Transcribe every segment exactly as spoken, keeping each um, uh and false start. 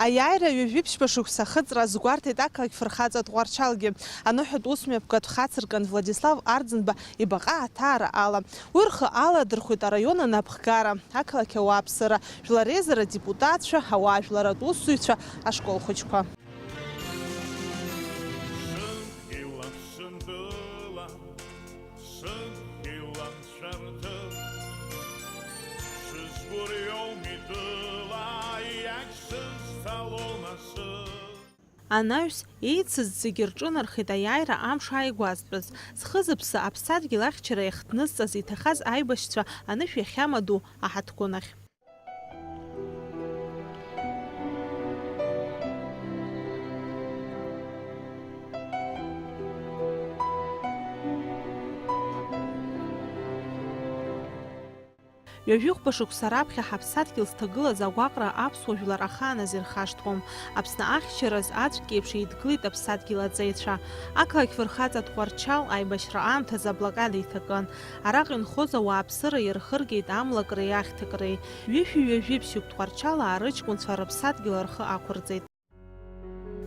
Аиааира ҩажәи ԥшьба шықәса ахыҵра азгәарҭеит ақалақь фырхаҵа Тҟәарчалгьы. Аныҳәатә усмҩаԥгатә хацыркын Владислав Арӡынба ибаҟа аҭаара ала. Уи рхы аладырхәит араион анапхгара, ақалақь ауааԥсыра, жәлар реизара адепутатцәа, ауаажәларатә усзуҩцәа, ашкол хәыҷқәа. Сыдгьыл аԥсынтәыла, сыдгьыл анцәа рҭыԥ, сызгәырҩоу митәыла иагьсызцало насыԥ. Анаҩс, еицыз зегьы рҿынархеит аиааира амш ааигәазтәыз. Зхы-зыԥсы аԥсадгьыл ахьчара иахҭнызҵаз иҭахаз аибашьцәа анышә иахьамаду аҳаҭгәын ахь. Ҩажәихәба шықәса раԥхьа ҳаԥсадгьыл зҭагылаз агәаҟра аԥсуа жәлар ахааназ ирхашҭуам. Аԥсны ахьчараз аӡәк еиԥш еидгылеит аԥсадгьыл аҵеицәа. Ақалақь фырхаҵа Тҟәарчал аибашьра аамҭазы аблокада иҭакын. Араҟа инхоз ауааԥсыра ирхыргеит амлакреи ахьҭакреи. Ҩышәи ҩажәи ԥшьҩык Тҟәарчал аарыҷкәынцәа рыԥсадгьыл рхы ақәырҵеит.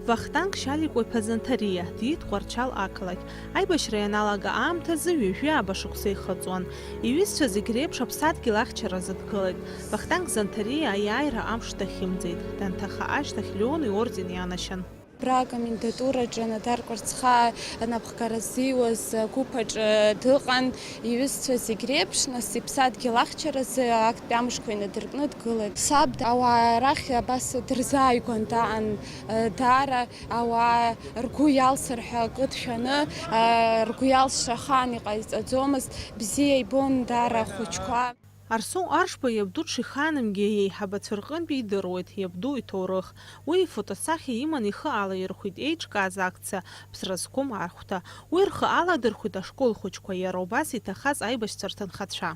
Вахтанг Шьаликәа-иԥа Занҭариа диит Тҟәарчал ақалақь. Аибашьра ианалага аамҭазы ҩажәи ааба шықәса ихыҵуан. Иҩызцәа зегь реиԥш аԥсадгьыл ахьчаразы дгылеит. Вахтанг Занҭариа аиааира амш дахьымӡеит. Данҭаха ашьҭахь Леон иорден ианашьан. Абра акомендатураҿы Надар Кәарцхаа анапхгара ззиуаз агәыԥ аҿы дыҟан. Иҩызцәа зегь реиԥш, нас иԥсадгьыл ахьчаразы актәи амшқәа инадыркны дгылан. Саб ауаа арахь абас дырзааигәан даан, даара ауаа ргәы иалсыр ҳәа акы дшәаны, ргәы иалсша ахаан иҟаиҵаӡомызт, бзиа ибон даара ахәыҷқәа. Арсоу Аршба иабду дшихаанымгьы, иеиҳабацәа рҟынтәи идыруеит иабду иҭоурых. Уи ифотосахьа иман ихы алаирхәит еиҿкааз акциа Ԥсра зқәым архәҭа. Уи рхы аладырхәит ашкол хәыҷқәа, иара убас иҭахаз аибашьцәа рҭынхацәа.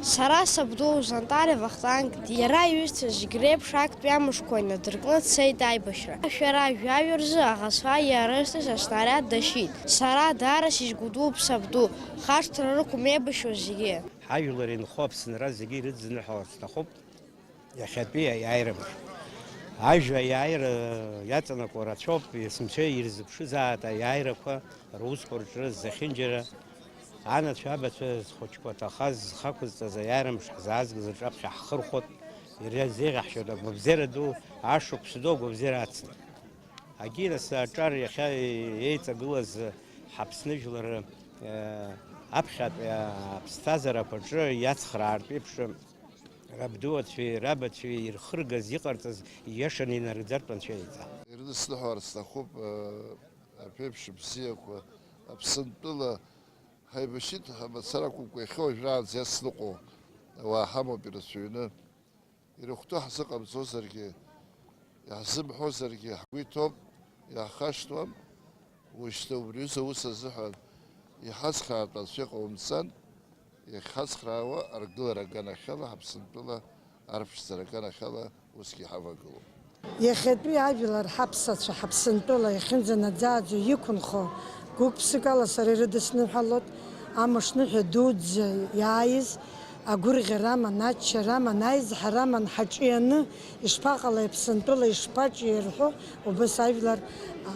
Сара сабду Занҭариа Вахтанг, иара иҩызцәа зегь реиԥш актәи амшқәа инадыркны дцеит аибашьра. Ашәара жәаҩа рзы аӷацәа иаарышьҭыз аснариад дашьит. Сара даара сизгәыдууп сабду, хашҭра рықәым еибашьуа зегьы. Ҳажәлар инхо Аԥсынра зегьы ирыдзныҳәаларц сҭахуп. Иахьатәи аиааира мш. Ажәа аиааира иаҵанакуа рацәоуп, есымша ирзыԥшызаат аиааирақәа русқәа рҿы зехьынџьара анацәа, абацәа, зхәыҷқәа ҭахаз, зхы ақәызҵаз аиааира мш ҳзаазгаз рҿаԥхьа ҳхырхәоит, ирзеиӷьаҳшьоит агәабзиара ду, ашықәс ду агәабзиара ацны. Агьи нас аҿар иахьа еиҵагылаз ҳАԥсны жәлар, э, аԥхьатәи аԥсҭазаарақәа рҿы иацхраартә еиԥш, рабдуацәеи рабацәеи ирхыргаз, иҟарҵаз ииашаны инарыгӡартә анцәа еиҵа. Ирыдысныҳәалар сҭахуп, э, аԥеиԥш бзиақәа Аԥсынтәыла ҳаибашьит ҳәа мацара акәымкәа, иахьа уажәраанӡа иацныҟәо ауаа ҳамоуп ирацәаҩны. Ирыхәҭоу ҳзыҟамҵозаргьы, иаҳзымҳәозаргьы ҳгәы иҭоуп, иаҳхашҭуам. Уажәшьҭа убри аҩыза аус азыҳәан иҳацхраартә анцәа иҟаумҵан, иахьҳацхраауа аргылара аганахьала, ҳаԥсынтәыла арԥшӡара аганахьала усгьы иҳавагылоуп. Иахьатәи ажәлар ҳаԥсацәа ҳаԥсынтәыла иахьынӡанаӡааӡо иқәынхо гәык-ԥсыкала сара ирыдысныҳәалоит амышныҳәа дуӡӡа иааиз агәырӷьара аман, аччара аман, аизҳара аман ҳаҿианы ишԥаҟалеи Аԥсынтәыла, ишԥаҿиеи рҳәо, убас ажәлар, а,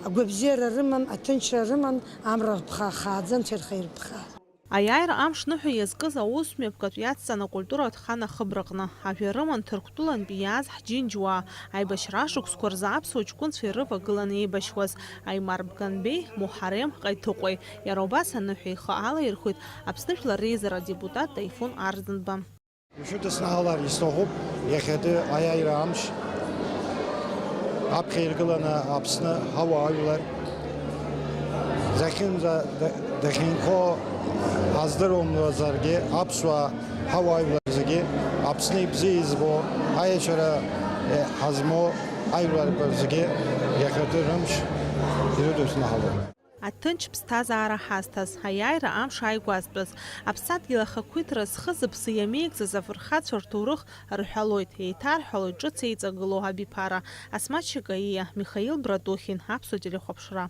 агәабзиара рыман, аҭынчра рыман, амра рԥха ахааӡа, анцәа ирха ирԥха. Аиааира амш ныҳәа иазкыз аус мҩаԥгатә иацҵан акультуратә хан ахыбраҟны. Ажәа рыман Ҭырқәтәылантәи иааз ҳџьынџьуаа. Аибашьра ашықәсқәа рзы аԥсуа ҷкәынцәа ирывагылан еибашьуаз Аимар Бганбеи, Муҳарем Ҟаиҭыҟәеи. Иара убас аныҳәа ихы алаирхәит Аԥсны Жәлар Реизара адепутат Таифун Арӡынба. Ишәыдысныҳәалар исҭахуп иахьатәи аиааира амш аԥхьа иргыланы Аԥсны ҳауаажәлар захьынӡа дахьынхо ҳаздыруамзаргьы, аԥсуаа ҳауаажәлар зегьы Аԥсны ибзиа избо, аиашьара ҳазмоу ажәларқәа зегьы иахьатәи рымш ирыдысныҳәалоит. Аҭынч ԥсҭазаара ҳазҭаз, аиааира амш ааигәазтәыз, аԥсадгьыл ахақәиҭра зхы-зыԥсы иамеигӡаз афырхацәа рҭоурых рҳәалоит, еиҭарҳәалоит ҿыц еиҵагылоу абиԥара. Асмаҭ Шьакаиа, Михаил Братухин, Аԥсуа телехәаԥшра.